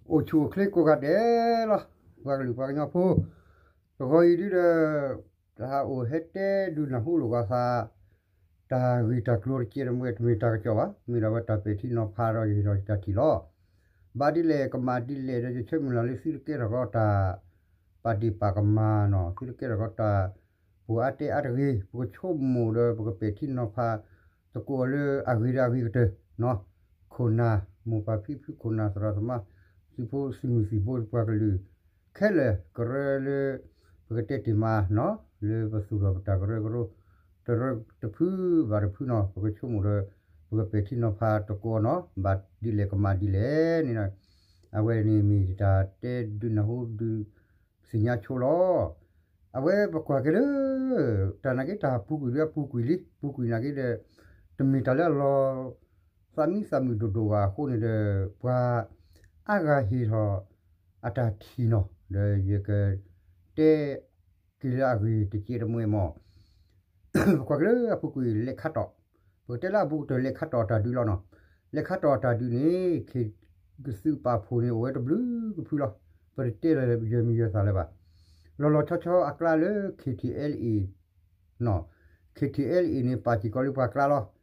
အိၣ်ဆူၣ်အိၣ်ချ့ကိးဂၤဒဲးလီၤ. ပှၤကလုာ်ပှၤကညီဖိ တဂီၤအံၤဒုဒီး တၢ်ဟးအိၣ်ဟဲတဲဒုးနၢ်ဟူလိာ်ကီးသး တၢ်ဂ့ၢ်တၢ်ကျိၤတကဲးတမှဲတမ့ၢ်တၢ်ကစီၣ်ဘၣ်, မ့ၢ်ဒၣ်ဝဲတၢ်ပဲာ်ထံနီၤဖးဒီးယဟ့ၣ်ထီၣ်တၢ်ထံၣ်လီၤ. ဘၣ်ဒ်လဲၣ်ကမၣ်ဒ်လဲၣ်ဒီး ယဆၢမုၢ်လၢ်လၢသုတကဲထီၣ်ကီးတၢ် ပာ်ဒ့ၣ်ပာ်ကမၣ်နီၤ, သုတကဲထီၣ်ကီးတၢ် ပှၤအါတဲအါတဂ့ၤ, ပကဆိကမိၣ်ဒီးပကပဲာ်ထံနီၤဖး သကိးအီၤလၢအဂ့ၤဒီးအဂ့ၤကတၢၢ်နီၤ. ခိၣ်နၢ် မိၢ်ပၢ်ဖံဖု ခိၣ်နၢ်သရၣ်သမါ သုးဖိသုးမုၢ်သံၣ်ဘိပှၤကလုာ် ခဲလၢာ်ကရၢလၢ ပကတဲတ့ၢ်မးနီၤ, လၢပသူၣ်ထီၣ်ပတၢ်ကရၢကရိ တရၢတဖုဘၣ်တဖုနီၤ, ပကဆိကမိၣ်ဒီး ပကပဲာ်ထံနီၤဖးသကိးနီၤ, ဘၣ်ဒ်လဲၣ်ကမၣ်ဒ်လဲၣ်န့ၣ် အဝဲန့ၣ်မ့ၢ်တၢ်တဲဒုးနၢ်ဟူဒုးသ့ၣ်ညါဆိလီၤ. အဝဲပကွၢ်က့ၤလၢ တၢ်နာ်က့တၢ်ပူၤကွံာ်လၢအပူၤကွံာ်လံ, ပူၤကွံာ်နာ်က့ဒီး တမ့ၢ်တၢ်လၢအလီၤ သးမံသးမုာ်ဒိၣ်ဒိၣ်ဘၣ်အဃိန့ၣ်ဒီး ပှၤအါဂၤဟ့ၣ်ထီၣ်အတၢ်ထံၣ်နီၤ, ဒီးယကတဲက့ၤလၢအဂ့ၢ်တကဲးတမှဲမး ပကွၢ်က့ၤလၢအပူၤကွံာ်လဲၤခါတီၢ်, ပကတဲလၢအဘူးကတၢၢ်လဲၤခါတီၢ်အတၢ်ဒုးလီၤနီၤ. လဲၤခါတီၢ်အတၢ်ဒုးန့ၣ် ခ့ ကသုးပာ်ဖှိၣ်န့ၣ် အိၣ်ဝဲတဘျုးကဖုလီၤ. ပတတဲလၢယဲၢ်မံၤယဲၢ်သၣ်လၢၤဘၣ်. လီၤလီၤဆီဆီအကျါလၢ ခ့ထံၣ်အဲလ်အ့ၣ် နီၤ, ခ့ထံၣ်အဲလ်အ့ၣ်န့ၣ် ပာ်စ့ၢ်ကီးလၢပှၤကျါလီၤ.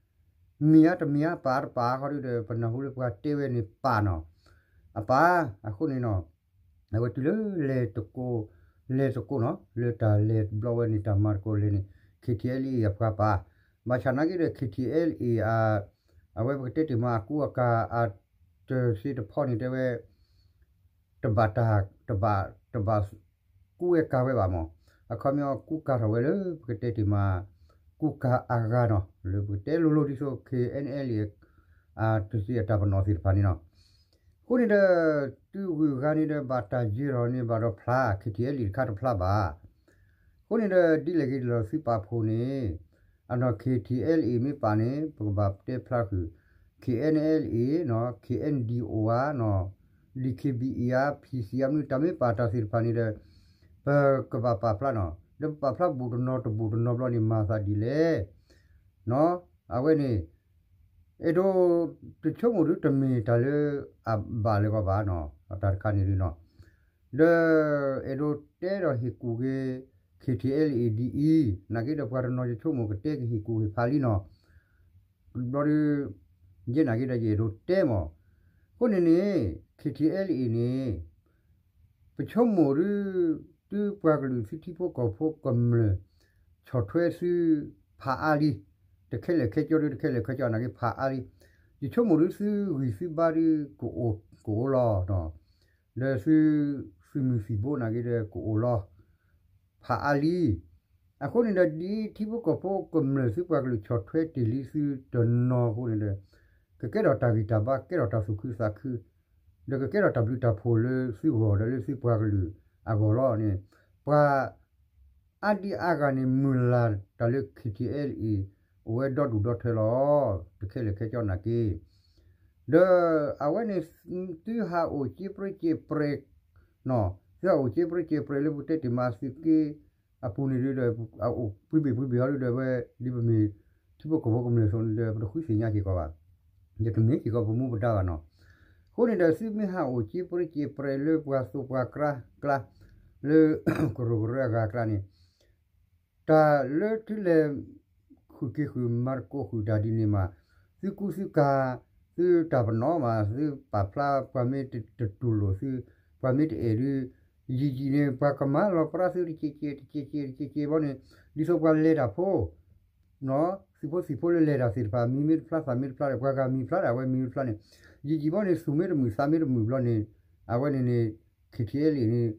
မ့ၢ်ဧါတမ့ၢ်ဧါ ပာ်တပာ်ဃီဒုဒီး ပနၢ်ဟူလၢပှၤတဲဝဲန့ၣ်ပာ်နီၤ, အပာ်, အဃိန့ၣ်နီၤ အဝဲတုၤလၢလဲၤတကိး, လဲၤတကိးနီၤ, လၢတၢ်လဲၤတဘျီဝဲန့ၣ် တၢ်မၤတကိးလဲၤန့ၣ် ခ့ထံၣ်အဲလ်အ့ၣ်အပှၤပာ်, ဘၣ်ဆၣ်နာ်က့ဒီး ခ့ထံၣ်အဲလ်အ့ၣ် အဝဲပကတဲတ့ၢ်မး အကူအကၤအတၢၢ်စ့တဖီန့ၣ်တဲဝဲ တဘၣ်တၢ်, တဘၣ်, တဘၣ်ကူဝဲကၤဝဲဘၣ်မး, အခီပညီကူကၤထီၣ်ဝဲလၢပကတဲတ့ၢ်မး ကူကၤအဂၤနီၤ, လၢပကတဲလိၤလိၤဒ်သိး ခ့ၣ်အဲၣ်အလ်အ့ၣ် အတၢ်စ့အတၢ်ပနီၣ်သ့ၣ်တဖၣ်န့ၣ်နီၤ. အဃိန့ၣ်ဒီး တုၤဂုၤဂၤန့ၣ်ဒီး ဘၣ်တၢ်ယၢၤထီၣ်န့ၣ် ဘၣ်ဒီးဖျါ ခ့ထံၣ်အဲလ်အ့ၣ်တခါတဖျါဘၣ်. အဃိန့ၣ်ဒီး ဒ်လဲၣ်ဂ့ၤဒ်လဲၣ် သုးပာ်ဖှိၣ်န့ၣ် အနီၢ် ခ့ထံၣ်အဲလ်အ့ၣ် မ့ၢ်ပာ်န့ၣ် ပကဘၣ်တဲဖျါဃုာ် ခ့ၣ်အဲၣ်အလ်အ့ၣ်နီၤ, ခ့ၣ်အဲၣ်ဒံၣ်အိၣ်ဧါနီၤ, ဒံၣ်ခ့ၣ်ဘံၣ်အံၣ်ဧါ, ဖံၣ်စံၣ်ဧါ, မနုၤတၢ်မ့ၢ်ပာ်တၢ်သ့ၣ်တဖၣ်န့ၣ်ဒီး ပကဘၣ်ပာ်ဖျါနီၤ, ဒီးပပာ်ဖျါဘူးတနီၤတဘူးတနီၤဘျီန့ၣ် မၤသးဒ်လဲၣ် နီၤ, အဝဲန့ၣ် အဲၣ်ဒိး တဆိကမိၣ်ဒုတမ့ၢ်တၢ်လၢအဘၣ်လၢၤကီးဘၣ်နီၤ, အတၢ်တခါန့ၣ်ဒုနီၤ, ဒီးအဲၣ်ဒိးတဲဒီးဟ့ၣ်ကူၣ်က့ၤ ခ့ထံၣ်အဲလ်အ့ၣ် ဒ်အံၤ, နာ်က့ဒီးပှၤတနီၤယဆိကမိၣ်ကတဲကဟ့ၣ်ကူၣ်ဟ့ၣ်ဖးလံနီၤ, ဘျီဒု ယဲနာ်က့ဒီးယအဲၣ်ဒိးတဲမး, အဃိန့ၣ်န့ၣ် ခ့ထံၣ်အဲလ်အ့ၣ်န့ၣ် ပဆိကမိၣ်ဒု သုပှၤကလုာ်သုထံဖိကီၢ်ဖိကမျၢၢ် ဆီၣ်ထွဲသုဖးအါလံ, တခဲလၢာ်ခဲဆ့ဒု တခဲလၢာ်ခဲဆ့နာ်က့ဖးအါလံ, ယဆိကမိၣ်ဒုသုဂံၢ်သုဘါဒု ကအိၣ်လီၤ, ဒီးသု သုးမုၢ်သံၣ်ဘိနာ်က့ဒီးကအိၣ်လီၤ ဖးအါလံ. အဃိန့ၣ်ဒီး ဒ်ထံဖိကီၢ်ဖိကမျၢၢ်သုပှၤကလုာ်ဆီၣ်ထွဲတ့ၢ်လံသုတနီၤအဃိန့ၣ်ဒီး ကကဲထီၣ်တၢ်ဂံၢ်တၢ်ဘါ ကဲထီၣ်တၢ်သူၣ်ခုသးခု ဒီးကကဲထီၣ်တၢ်ဘျုးတၢ်ဖှိၣ်လၢသုဂီၢ်ဒီးလၢသုပှၤကလုာ်အဂီၢ်လီၤန့ၣ်, ပှၤအါဒံအါဂၤန့ၣ် မုၢ်လၢ်တၢ်လၢ ခ့ထံၣ်အဲလ်အ့ၣ် အိၣ်ဝဲဒီဒူၣ်ဒီထၢလီၤ, တခဲလၢာ်ခဲဆ့နာ်က့ ဒီးအဝဲန့ၣ် သုဟးအိၣ်စ့ပြ့စ့ပြဲး သုဟးအိၣ်စ့ပြ့စ့ပြဲးလၢပကတဲတ့ၢ်မးသုးက့အပူၤန့ၣ်ဒုဒီး အအိၣ်ပှ့ၤဘ့ၣ်ပှ့ၤဘ့ၣ်ဟီဒုဒီး အဝဲဒ်ပမ့ၢ်ထံဖိကီၢ်ဖိကမျၢၢ်အသိးန့ၣ်ဒီး ပတဃုသ့ၣ်ညါစ့ၢ်ကီးဘၣ်, ဒီးတမ့ၢ်စ့ၢ်ကီးပမူပဒါဘၣ်နီၤ. အဃိန့ၣ်ဒီး သုမ့ၢ်ဟးအိၣ်စ့ပြ့စ့ပြဲးလၢပှၤသိးပှၤကျါကျါ လၢကရၢကရိအဂၤအကျါန့ၣ် တၢ်လၢသုလဲၤ ဃုာ်က့ၤဃုာ်မၤသကိးဃုာ်တၢ်ဒ်န့ၣ်မး, သုကူသုကၤ သုတၢ်ပနီၣ်မး သုပာ်ဖျါပှၤမ့ၢ်တတူၢ်လိာ်သု, ပှၤမ့ၢ်တအဲၣ်ဒုး ယံာ်ယံာ်န့ၣ် ပှၤကမၤလီၤပြါသုတက့ၢ်က့ၢ်တက့ၢ်က့ၢ်တက့ၢ်က့ၢ်ဘျီန့ၣ် ဒ်သိးပှၤလဲၤတၢ်ဖိ သုးဖိသံၣ်ဖိလၢလဲၤတၢ်သ့ၣ်တဖၣ် မံၤမ့ၢ်တဖျါသၣ်မ့ၢ်တဖျါဒီး ပှၤဂၤမံၤဖျါဒီး အဝဲမံၤတဖျါန့ၣ် ယံာ်ယံာ်ဘျီန့ၣ် သူၣ်မ့ၢ်တမုာ်သးမ့ၢ်တမုာ်ဘျီန့ၣ် အဝဲန့ၣ်န့ၣ် ခ့ထံၣ်အဲလ်အ့ၣ်န့ၣ်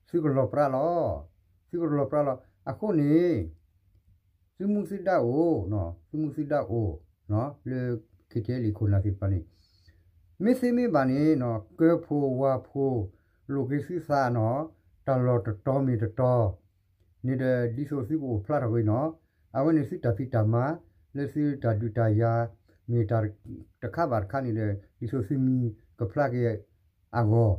သုကလီၤပြါလီၤ, သုကလီၤပြါလီၤ. အဃိန့ၣ် သုမူသုဒါအိၣ်, သုမူသုဒါအိၣ် လၢ ခ့ထံၣ်အဲလ်အ့ၣ် ခိၣ်နၢ်သ့ၣ်တဖၣ်န့ၣ် မ့ၢ်သ့မ့ၢ်ဘၣ်န့ၣ် ကၢဖိဝၤဖိ လိာ်က့ၤသုသးနီၤ, တၢ်လီၢ်တတီၤမ့ၢ်တတီၤ န့ၣ်ဒီး ဒ်သိးသုကအိၣ်ဖျါထီၣ်ဝဲနီၤ, အဝဲန့ၣ်သုတၢ်ဖံးတၢ်မၤ လၢသုတၢ်ဒုးတၢ်ယၤ မ့ၢ်တၢ်တခါဘၣ်တခါန့ၣ်ဒီး ဒ်သိးသုမံၤကဖျါက့ၤအဂီၢ်,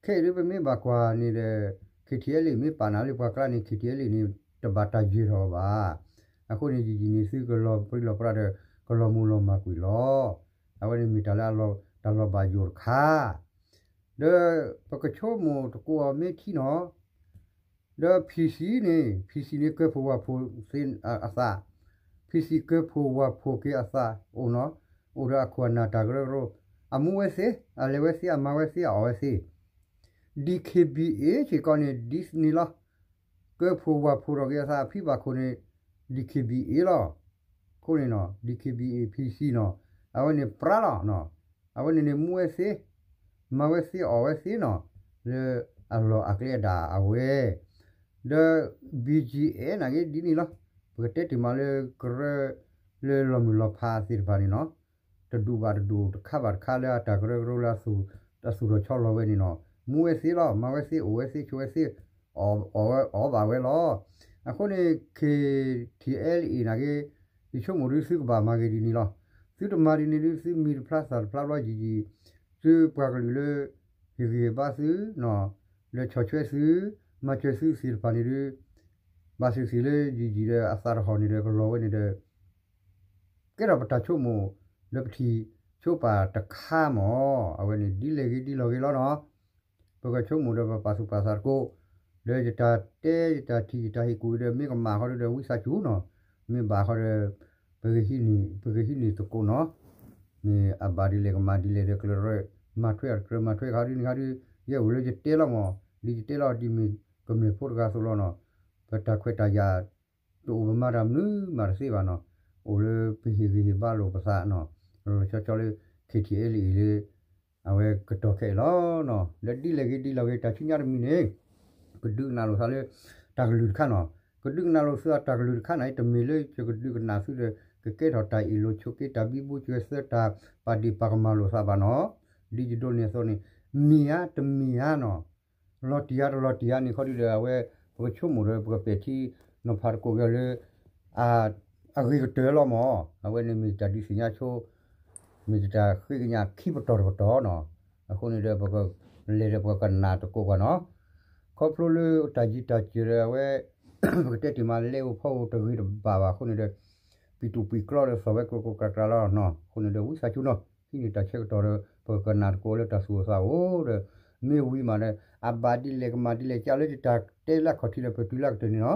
ခဲအံၤဒ်ပမ့ၢ်ဘၣ်ကွၢ်န့ၣ်ဒီး ခ့ထံၣ်အဲလ်အ့ၣ် မ့ၢ်ပာ်နၤလၢပှၤကျါန့ၣ် ခ့ထံၣ်အဲလ်အ့ၣ် န့ၣ် တဘၣ်တၢ်ယၢၤထီၣ်ဘၣ်. အဃိန့ၣ် ယံာ်ယံာ်န့ၣ် သုကလီၤပြံလီၤပြါဒီး ကလီၤမူၤလီၤမၢ်ကွံာ်လီၤ. အဝဲန့ၣ်မ့ၢ်တၢ်လၢ တၢ်လီၤဘၣ်ယိၣ်တခါ ဒီးပကဆိကမိၣ်သကိးအီၤမ့ၢ်ထံနီၤ, ဒီး PC န့ၣ် PC န့ၣ်ကၢၢ်ဖှိၣ်ဝၢ်ဖှိၣ်သ့အသး, PC ကၢၢ်ဖှိၣ်ဝၢ်ဖှိၣ်က့ၤအသးအိၣ်နီၤ, အိၣ်ဒီးအခိၣ်အနၢ်တၢ်ကရၢကရိ, အမူဝဲသ့, အလဲၤဝဲသ့, အမၤဝဲသ့, အအီၣ်ဝဲသ့, DKBA စ့ၢ်ကီးန့ၣ် ဒ်န့ၣ်လီၤ. ကၢၢ်ဖှိၣ်ဝၢ်ဖှိၣ်ထီၣ်က့ၤအသးအဖံဘၣ်ခိၣ်န့ၣ် DKBA လီၤ. အဃိန့ၣ်နီၤ DKBA PC နီၤ, အဝဲန့ၣ်ပြါလီၤ. အဝဲန့ၣ်န့ၣ်မူဝဲသ့, မၤဝဲသ့အီၣ်ဝဲသ့နီၤ, လၢအလီၢ်အကျဲအဒၣ်အဝဲ, ဒီး BGF နာ်က့ဒ်န့ၣ်လီၤ. ပကတဲတ့ၢ်မးလၢကရၢ လၢလီၤမုၢ်လီၤဖးသ့ၣ်တဖၣ်န့ၣ်နီၤ, တဒူၣ်ဘၣ်တဒူၣ် တခါဘၣ်တခါလၢအတၢ်ကရၢကရိလၢအသူၣ်ထီၣ်ဆီလီၤဝဲန့ၣ်နီၤ, မူဝဲသ့လီၤ, မၤဝဲသ့, အိၣ်ဝဲသ့, ဆိးဝဲသ့, အီၣ်ဘၣ်ဝဲလီၤ. အဃိန့ၣ် KTLA နာ်က့ ယဆိကမိၣ်ဒုးသုကဘၣ်မၤဂ့ၤဒ်န့ၣ်လီၤ. သုတမၤဒ်န့ၣ်ဒုး သုမံၤတဖျါသၣ်တဖျါဘျီယံာ်ယံာ်, သုပှၤကလုာ်လၢ ဟ့ၣ်ဂံၢ်ဟ့ၣ်ဘါသု, လၢဆီၣ်ထွဲသု, မၤစၢၤသုသ့ၣ်တဖၣ်န့ၣ်ဒုး ဘၣ်သ့ၣ်သ့ၣ်လၢယံာ်ယံာ်ဒီးအသးတဟီၣ်န့ၣ်ဒီးကလီၤဝဲန့ၣ်ဒီး ကဲထီၣ်ပတၢ်ဆိကမိၣ်လၢပထံၣ်ဆိပာ်တခါမၢ်, အဝဲန့ၣ်ဒ်လဲၣ်ဂ့ၤဒ်လဲၣ်ဂ့ၤလီၤနီၤ. ပကဆိကမိၣ်ဒီးပပာ်သူၣ်ပာ်သးသကိး, ဒီးယတၢ်တဲယတၢ်ထံၣ်ယတၢ်ဟ့ၣ်ကူၣ်ဒီးမ့ၢ်ကမၣ်ဃီဒီးဝံသးစူၤနီၤ, မ့ၢ်ဘၣ်ဃီဒီး ပကဟံးန့ၢ်သကိးနီၤ, မ့ၢ်အဘၣ်ဒ်လဲၣ်ကမၣ်ဒ်လဲၣ်ဒီးကျၢၤရဲၣ်, မၤထွဲအီၤတကြၢးမၤထွဲဃီဒ်န့ၣ်ဃီဒီး ယဲအိၣ်လၢယတဲလီၤမၢ်, ဒ်ယတဲလီၤဒ်မ့ၢ်ကမျၢၢ်ဖိတဂၤအသိးလီၤနီၤ. ပတၢ်ခွဲးတၢ်ယာ် တအိၣ်ပမၤတၢ်မနုၤမးတသ့ဘၣ်နီၤ, အိၣ်လၢပဟ့ၣ်ဂံၢ်ဟ့ၣ်ဘါလိာ်ပသးနီၤ, လီၤဆီဆီလၢ KTLA အံၤလၢ အဝဲကတီၢ်ခဲအံၤလီၤနီၤ. လၢဒ်လဲၣ်ဂ့ၤဒ်လဲၣ်ဂ့ၤ တၢ်ဆူညါတမံၤန့ၣ် ကဒုးကနၣ်လိာ်သးလၢ တၢ်ကလုၢ်တခါနီၤ, ကဒုးကနၣ်လိာ်သုအတၢ်ကလုၢ်တခါန့ၣ် တမ့ၢ်လၢယကဒုးကနၣ်သုဒီး ကကဲထီၣ်တၢ်အ့ၣ်လိာ်ဆိးက့ တၢ်ဘံဘူစၢၤသၢ တၢ်ပာ်ဒ့ၣ်ပာ်ကမၣ်လိာ်သးဘၣ်နီၤ. ဒ်ယဒိးန့ၢ်အသိးန့ၣ် မ့ၢ်ဧါတမ့ၢ်ဧါနီၤ, လီၤတံၢ်ဧါတလီၤတံၢ်ဧါန့ၣ်ခီဒုဒီး အဝဲ ပကဆိကမိၣ်ဒီး ပကပဲာ်ထံနီၤဖးသကိးက့ၤလၢ အဂ့ၤကတၢၢ်လီၤမၢ်. အဝဲန့ၣ်မ့ၢ်တၢ်ဒုးသ့ၣ်ညါဆိ မ့ၢ်တၢ်ဃ့ကညးခံပတီၢ်တပတီၢ်နီၤ. အဃိန့ၣ်ဒီး ပကလဲၤဒီးပကကနၣ်သကိးပှၤနီၤ. ခီဖျိလၢတၢ်ယံၤတၢ်စၢၤဒီး အဝဲ ပကတဲတ့ၢ်မး လဲၤအိၣ်ဖီအိၣ်တဂ့ၤတဘၣ်ဘၣ်အဃိန့ၣ်ဒီး ပံာ်တူၢ်ပံာ်ကျီဒီး သီၣ်ဝဲကျိၤကျိၤကျဲကျဲလီၤနီၤ. အဃိန့ၣ်ဒီး ဝံသးစူၤနီၤ ဟံးန့ၢ်တၢ်ဆၢကတီၢ်ဒီး ပကကနၣ်သကိးလၢတၢ်သူၣ်အိၣ်သးအိၣ်ဒီး မ့ၢ်ဝံၤမးဒီး အဘၣ်ဒ်လဲၣ်ကမၣ်ဒ်လဲၣ် ကလၢယတၢ်တဲလၢအခီၣ်ထံးဒီး ပတုၤလၢကတၢၢ်န့ၣ်နီၤ.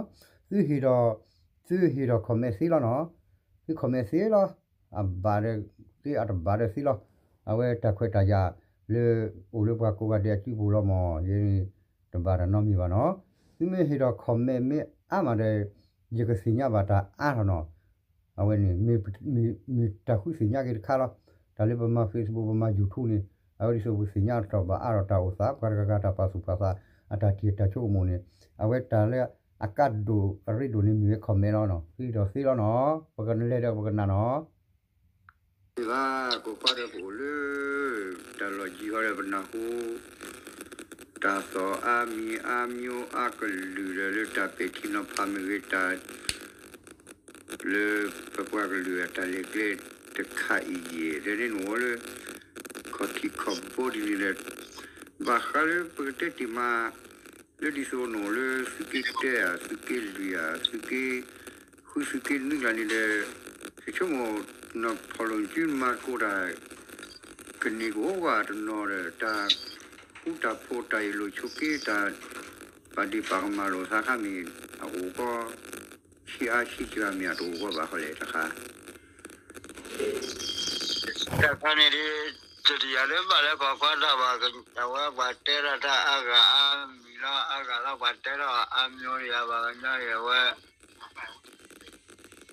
သုဟ့ၣ်ဒီး သုဟ့ၣ်ဒီး comment သ့လီၤနီၤ. သု comment သ့လီၤ. အဘၣ်ဒီးသ့ အတဘၣ်ဒီးသ့လီၤ. အဝဲတၢ်ခွဲးတၢ်ယာ်လၢ အိၣ်လၢပှၤကိးဂၤဒဲးအစုပူၤလီၤမၢ်. ယဲန့ၣ် တဘၣ်တၢ်နီတမံၤဘၣ်နီၤ. သုမ့ၢ်ဟ့ၣ်ဒီး comment မ့ၢ်အါမးဒီး ယကသ့ၣ်ညါဘၣ်တၢ်အါထီၣ်နီၤ. အဝဲန့ၣ် မ့ၢ်တၢ်ဃုသ့ၣ်ညါက့ၤတခါလီၤ. တၢ်လၢပမၤ Facebook ပမၤ YouTube န့ၣ် အဝဲဒ်သိးပကသ့ၣ်ညါထီၣ်ဘၣ်အါထီၣ်တၢ်အိၣ်သး ပှၤတဂၤဂၤတၢ်ပာ်သူၣ်ပာ်သး အတၢ်ထံၣ်တၢ်ဆိကမိၣ်န့ၣ် အဝဲတၢ်လၢအကါဒိၣ်အရ့ဒိၣ်န့ၣ် မ့ၢ်ဝဲ comment လီၤနီၤ. သုဟ့ၣ်ဒီးသ့လီၤနီၤ. ပကလဲၤဒီးပကနၣ်နီၤ. ဘၣ်ကိးကွၢ်ဒီးပအိၣ်လၢ တၢ်လီၢ်ယံၤဃီဒီးပနၢ်ဟူ တၢ်သီၣ်အါမံၤအါမျိၤအါကလုာ်ဒီးလၢတၢ်ပဲာ်ထံနီၤဖးမ့ၢ်ဂ့ၤ တၢ်လၢပပှၤကလုာ်အတၢ်လဲၤကျဲတခါအံၤယဲၢ် ဒီးန့ၣ်နအိၣ်လၢ ခီၣ်ထံးခီၣ်ဘိဒ်န့ၣ်ဒီး ဘၣ်ဃးလၢပကတဲတ့ၢ်မး လၢဒ်သိးနအိၣ်လၢသုးက့တၢဧါ သုးက့လွံၢ်ဧါ သုးက့ ဃုသုးက့နွံကျါန့ၣ်ဒီး ယဆိကမိၣ် နဖီၣ်လိာ်စုမၤသကိးတၢ် ကန့ၢ်ကအိၣ်ဝဲတနီၤဒီး တၢ်ဃူတၢ်ဖိးတၢ်အ့ၣ်လိာ်ဆိးက့ တၢ်ပာ်ဒ့ၣ်ပာ်ကမၣ်လိာ်သးခါမ့ၢ် အအိၣ်ကီ ဆံးအါဆံးစှၤမ့ၢ်အတအိၣ်ကီဘၣ်ဃီလဲၣ်တခါ တၢ်ခါန့ၣ်ဒ် တတယာ်လၢဘၣ်လၢပှၤကွၢ်တၢ်ဘၣ် အဝဲပှၤတဲလီၤတၢ်အါဂၤအါမံၤလီၤ အါဂၤလီၤ ပှၤတဲလီၤအါမျိၤယၤဘၣ်ကညီအံၤ အဝဲ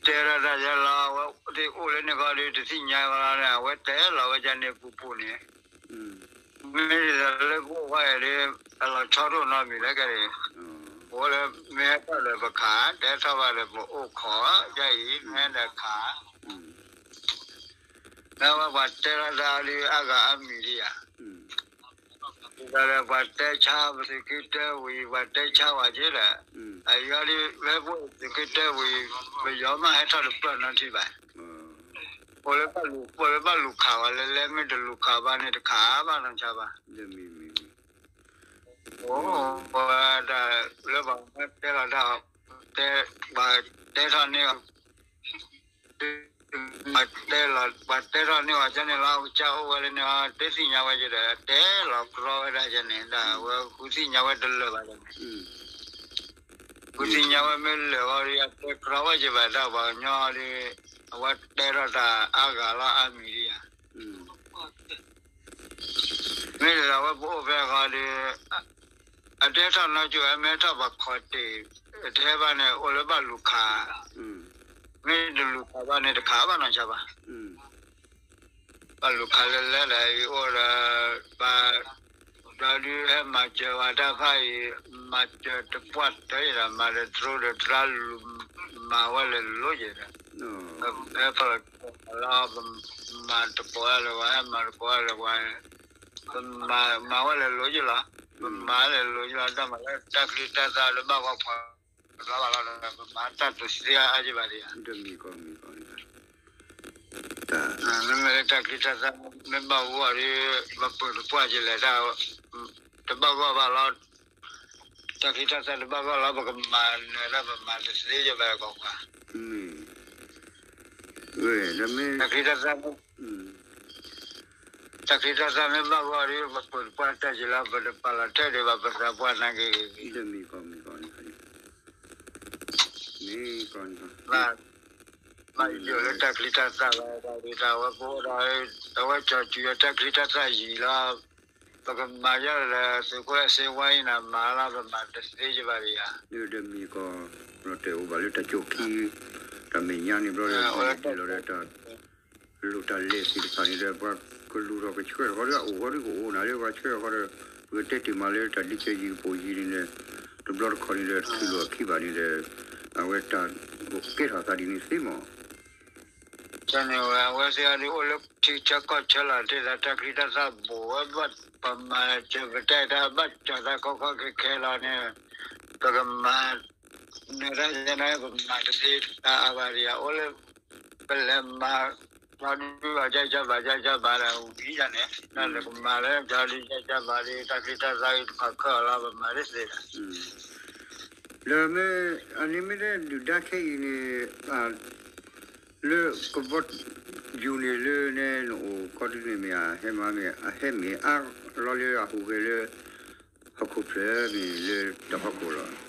တဲလီၤတၢ်ယဲလီၤ အဝဲသ့ၣ်အိၣ်လၢန့ၣ်ခီဒီး တသ့ၣ်ညါဘၣ်လီၤန့ၣ် အဝဲတဲလီၤဝဲဒ်န့ၣ်ပူၤပူၤန့ၣ် မ့ၢ်ဒ်သိးလၢပအိၣ်ဝဲအံၤဒီး အလီၤဆီဒိၣ်နီတမံၤလၢကဲန့ၣ် အိၣ်လၢမ့ၢ်ဟဲထီၣ်ဒီးပခး တဲထီၣ်ဘၣ်ဒီးပအိၣ်ခိး ဒ်အံၤ မ့ၢ်ဟဲဒီးခး လၢဝဲပှၤတဲလီၤတၢ်ဒ်အါဂၤအါမံၤဒ်ယၤ ဒီးပှၤတဲဆါ ပသုးက့တၢဝံၤ ပှၤတဲဆါဝဲက့ၤဒီး အယီၤဒ် ဝဲပသုးက့တၢဝံၤ ပယီၤမးဟဲထီၣ်တပျၢၢ်နီထံဘၣ် ပလၢဘၣ်လူၤ ပလၢဘၣ်လူၤခးဝဲလဲၣ်လဲၣ် မ့ၢ်တလူၤခးဘၣ်န့ၣ် တခးဘၣ်နီဆါဘၣ် အိၣ်ဝဲဒၣ်လၢပှၤတဲလီၤတၢ် တဲ ပှၤတဲထီၣ်န့ၢ် ပှၤတဲလီၤ အတဲထီၣ်န့ၢ်အီၤကန့ၣ်လီၤ အကစၢ်အိၣ်ဝဲလၢန့ၣ် တဲသ့ၣ်ညါဝဲယဒီး တဲလီၤကြီဝဲဒၣ်ယန့ၣ် ဒၣ်အဝဲဃုသ့ၣ်ညါဝဲတလၢာ်ဘၣ်န့ၣ် ဃုသ့ၣ်ညါဝဲမ့ၢ်လၢာ်ဃီဒီး အတဲကြီဝဲယဘၣ်တၢ်ပှၤကညီဒီး အဝဲတဲထီၣ်တၢ်အါဂၤလီၤအါမံၤဒံးဧါ မ့ၢ်လၢအဝဲပအိၣ်ဖဲဃီဒီး အတဲထီၣ်နီကၠိ အမ့ၢ်ထီၣ်ပှၤခီၣ်တ့ၢ် တဟဲဘၣ်န့ၣ် အိၣ်လၢဘၣ်လူၤခး, မ့ၢ်တလူၤခးဘၣ်န့ၣ် တခးဘၣ်နီၢ်ဆါဘၣ်, ဘၣ်လူၤခးလၢလဲၤဒီးအံၤအိၣ်ဒီး ဘၣ် ဒီးဒုးဟဲမၤစၢၤဝဲတၢ်ဖၣ်အံၤ မၤစၢၤတပှၢ်တၢၢ်ဒီး မၤဒီးတြိဒီးတြၢ်လူၤ မၤဝဲလၢလိၤယဲဒီး ဟဲဖီၣ်လီၤ ပမၤတကိးလၢၤဝဲ ဟဲမၤတကိးလၢၤဝဲ ပမၤဝဲလၢလိၤယလီၤ, ပမၤလၢလိၤယလီၤ တၢ်မၤလၢတၢ်ချံတၢ်သၣ်လၢဘၣ်ဂီၢ်ဖီၣ်ကျါဘၣ်လီၤဒီး ပမၤတၢ်တသ့အါအါယဘၣ်ဒံးဧါ, မ့မ့ၢ်လၢတၢ်ချံတၢ်သၣ် မ့ၢ်ဘၣ်ဂီၢ်ဒီး ပပၢၤတပှၢ်ကလဲၤတၢ် တဘၣ်ဂီၢ်ဘၣ်လီၤ, တၢ်ချံတၢ်သၣ်တဘၣ်ဂီၢ်လီၤ ပကမၤနၢၤတၢ်ပမၤတသ့ယဘၣ်ကီးကွၢ်, တၢ်ချံတၢ်သၣ် တၢ်ချံတၢ်သၣ်မ့ၢ်ဘၣ်ဂီၢ်ဒီး ပပၢၤတပှၢ်တၢ်ကလဲၤ ပတပာ်လီၤထဲဒံးဘၣ်ပသးပှၢ်နာ်က့ၤ, ဘၣ်ယိၣ်လၢတၢ်ချံတၢ်သၣ်လီၤ ဒီးအဝဲပအိၣ်ဒီး အဝဲကၠီၤစူၤအတၢ်ချံတၢ်သၣ်ယံာ်လီၤ, ပကမၤယဲၢ်လၢသုးခိၣ်အဲၣ်စ့ဝါအံၤနၤမၤလီၤ ပမၤတသ့ယဘၣ်ဒံးဧါ, ဒီးမ့ၢ်ကီးလီၤတဲာ်အိၣ်ဘၣ်လၢတၢ်ကၠိခံ, တၢ်မဲာ်ညါန့ၣ်ဘျီဒီး ဒ်လီၤဒီးတၢ် လိၣ်တၢ်လဲၤသ့ၣ်တဖၣ်န့ၣ်ဒီး ပှၤကလူၤထီၣ်ကဆှၢထီၣ်ဃီဒီး အအိၣ်ဃီဒီးကအိၣ်နၤလၢပှၤဆှၢထီၣ်ဃီဒီး ပကတဲတ့ၢ်မးလၢတၢ်ဒ်ကဲယံၤကပိာ်ယံၤန့ၣ်ဒီး တဘျီတခီၣ်န့ၣ်ဒီး တချုးလိာ်အခံဘၣ်န့ၣ်ဒီး အဝဲတၢ်ကဲထီၣ်သးဒ်န့ၣ်သ့မး, ကန့ၣ်ဝဲ အဝဲသ့ၣ်အဒုးအိၣ်လၢထံဆၢကီၢ်ဆၢလီၤ တ့ၢ်သးတၢ်ချံတၢ်သၣ်ဘိၣ်ဝဲဘၣ် ပမၤစၢၤပတဲတၢ်ဘၣ်ကၠီၤသးခီခီခဲခဲလီၤန့ၣ် ပကမၤ နၢၤတၢ်ယဲန့ၣ် ပမၤတသ့အါအါဘၣ်ဒံး အအိၣ်လၢ ပလဲၤမၤ ကၠီဒုးအကၢကၢဘၣ်ကၢကၢဘၣ်ဒီးဝံၤယၤန့ၣ် နၢ်လၢပမၤလၢကၠီဒုးကၢကၢဘၣ်ဒီး တၢ်ချံတၢ်သၣ်အံၤတဖၣ်ခဲအီၤလီၤ ပမၤတသ့ဒီး လၢမ့ၢ် အန့ၣ်မ့ၢ်တဲဒုၣ်ဒါခဲအံၤန့ၣ် လၢကဘီယူၤန့ၣ်လၢနဲနအိၣ်ခီဒုန့ၣ်မ့ၢ် အဟဲမၤမ့ၢ် အဟဲမ့ၢ်အါလီၤလၢအဟူးဂဲၤလၢ ဟီၣ်ခိၣ်ဖျၢၣ်မ့ၢ်လၢတၢ်ဖီခိၣ်လီၤ.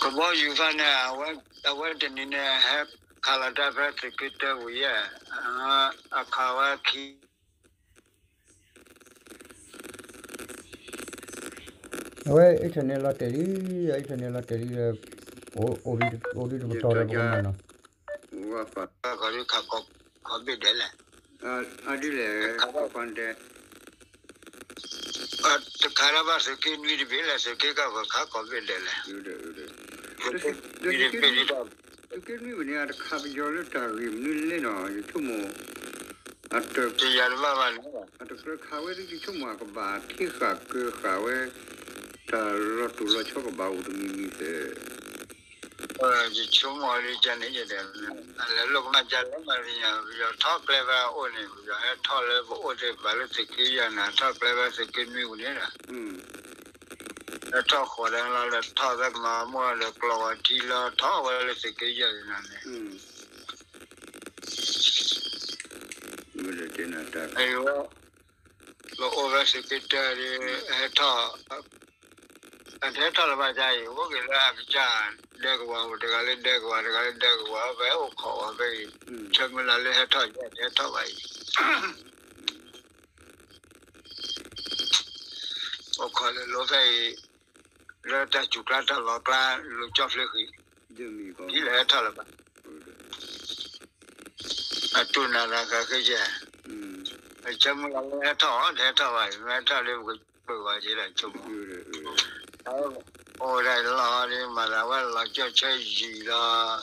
ကဘီယူၤဖၣ်န့ၣ် အဝဲတနံၤန့ၣ် ဟဲခးလီၤတၢ်ဖဲသုးက့တၢဝံၤယဲၢ် အခးဝဲခံ အဝဲ internet လီၤတဲာ်လံ, internet လီၤတဲာ်လံဒီး အိၣ်ဒံးတပတီၢ်ဒီးပကမၤနီၤ, ခးဘ့ၣ်ဒဲးလဲၣ်, အဒ်လဲၣ်, တခးတၢ်ဘၣ်သုးက့နွံတဘ့ၣ်လဲၣ်, သုးက့ကီၢ်ပခးခီဘ့ၣ်ဒဲးလဲၣ်, သုးက့နွံဝဲန့ၣ် အတခးပယီၤလၢတၢ်ဂ့ၢ်မနုၤလဲၣ်နီၤ, ယဆိကမိၣ် တယၤတဘၣ်ဘၣ်န့ၣ် အတကြၢးခးဝဲဒ်ယဆိကမိၣ်အကဘၣ်ထံဃာ်ကၢဃာ်ဝဲ တၢ်လီၤတူာ်လီၤဆီကဘၣ်အိၣ်တမံၤမံၤသ့ၣ် ယဆိကမိၣ်လၢကန့ၣ်ယဲၢ်ဒီး အလဲၤလိာ်ကမၣ်ကလဲၤမၤသ့ၣ်ညါ ပယီၤထီၣ်ကျဲဖဲအအိၣ်န့ၣ် ပယီၤဟဲထီၣ်လၢပအိၣ်သ့ၣ်တဖၣ်လၢသုးက့ယဲၢ်န့ၣ် ထီၣ်ကျဲဖဲသုးက့နွံပူၤန့ၣ်ဒီး ဟဲထီၣ်ဃီၤဒီးလီၤထီၣ်သ့ၣ်ကမၤမိၢ်ဒီးကျီၢ်ဝီၤထံလီၤထီၣ်ဝဲလၢသုးက့ယဲၢ်န့ၣ်န့ၣ် အဝဲ လၢအိၣ်ဝဲသုးက့တၢဒီး ဟဲထီၣ် အတဟဲထီၣ်လၢၤဘၣ်ဒ်အံၤ အိၣ်က့ၤလၢအကစၢ်ဒဲကဝီၤ တဂၤလၢဒဲကဝီၤ တဂၤလၢဒဲကဝီၤ ဖဲအိၣ်ခိးဝဲဖဲအံၤ ဆၢမုၢ်လၢ်လၢဟဲထီၣ်ယဲၢ် တဟဲထီၣ်ဘၣ်အံၤ အိၣ်ခိးလၢလိၤဖဲအံၤ လၢတၢ်စူၤကျါတၢ်လီၤကျါ လိၤကၠီၣ်ဖျၢၣ်ဃံ ဒ်လဲၣ်ဟဲထီၣ်လၢၤဘၣ် အတူၢ်နၤလၢကဃ့ယဲၢ် အဆၢမုၢ်လၢ်လၢဟဲထီၣ်အီၤ တဟဲထီၣ်ဘၣ်အံၤ မ့ၢ်ဟဲထီၣ်လၢပကပၢၤဝဲက့ၤလၢဆိကမိၣ် အိၣ်ဝဲဒၣ်လီၤလံ မၤသးဝဲလီၤကၠီၣ်ဆၢယံာ်လီၤ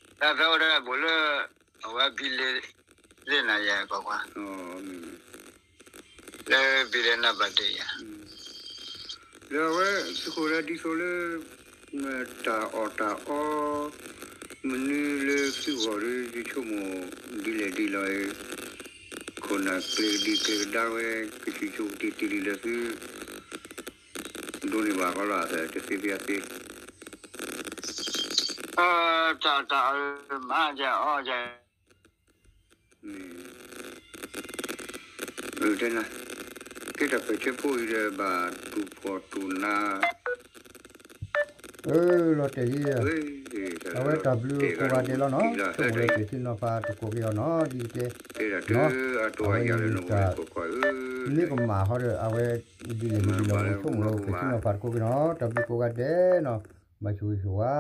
တၢ်ဖဲအိၣ်ဒၣ်ဘူးလၢ အဝဲဘံလ့ လ့ၣ်နၤယဲၢ်ကွၢ်ကွၢ် လၢဘံလ့နၢ်ပၢၢ်တ့ၢ်ယၤ လၢအဝဲသုးခိၣ်ဒီးဒ်သိးလၢ တၢ်အီၣ်တၢ်အီ မနုၤလၢသုဂီၢ်ဒီး ယဆိကမိၣ်ဒ်လဲၣ်ဒ်လဲၣ် ခိၣ်နၢ်ကျဲၤကဒံကျဲၤကဒါဝဲ ကဆံၣ်ဆိကတ့ၢ်တ့ၢ်လံလၢသု ဒိးန့ၢ်ဘၣ်ဃီလီၤ တသ့ဖဲအသ့ တၢ်တၢ်အၢမၤယၤအီယၤ တၢ် န့ၣ် တဲနၤ, ကဲတၢ်ပၢၢ်ဆၢဖိအံၤဒီးဘၣ်တူၢ်ဖှီၣ်တူၢ်နး, အၢ လီၤတဲာ်လံ, အဝဲတၢ်ဘျုးကိးဂၤဒဲးလီၤနီၤ, ဆိကမိၣ်လၢတၢ်ထံၣ်နီၤဖးတကိးက့ၤအီၤနီၤ ဒ်ကဲ, အဝဲန့ၣ်တၢ် မ့ၢ်ကမၣ်ဟီဒီး အဝဲဒ်လဲၣ်ဒ်လဲၣ် ဆိကမိၣ်လၢပကထံၣ်နီၤဖးတကိးက့ၤနီၤ, တၢ်ဘျုးကိးဂၤဒဲးနီၤ, ဘၣ်ဆိၣ်ဂ့ၤဆိၣ်ဝါ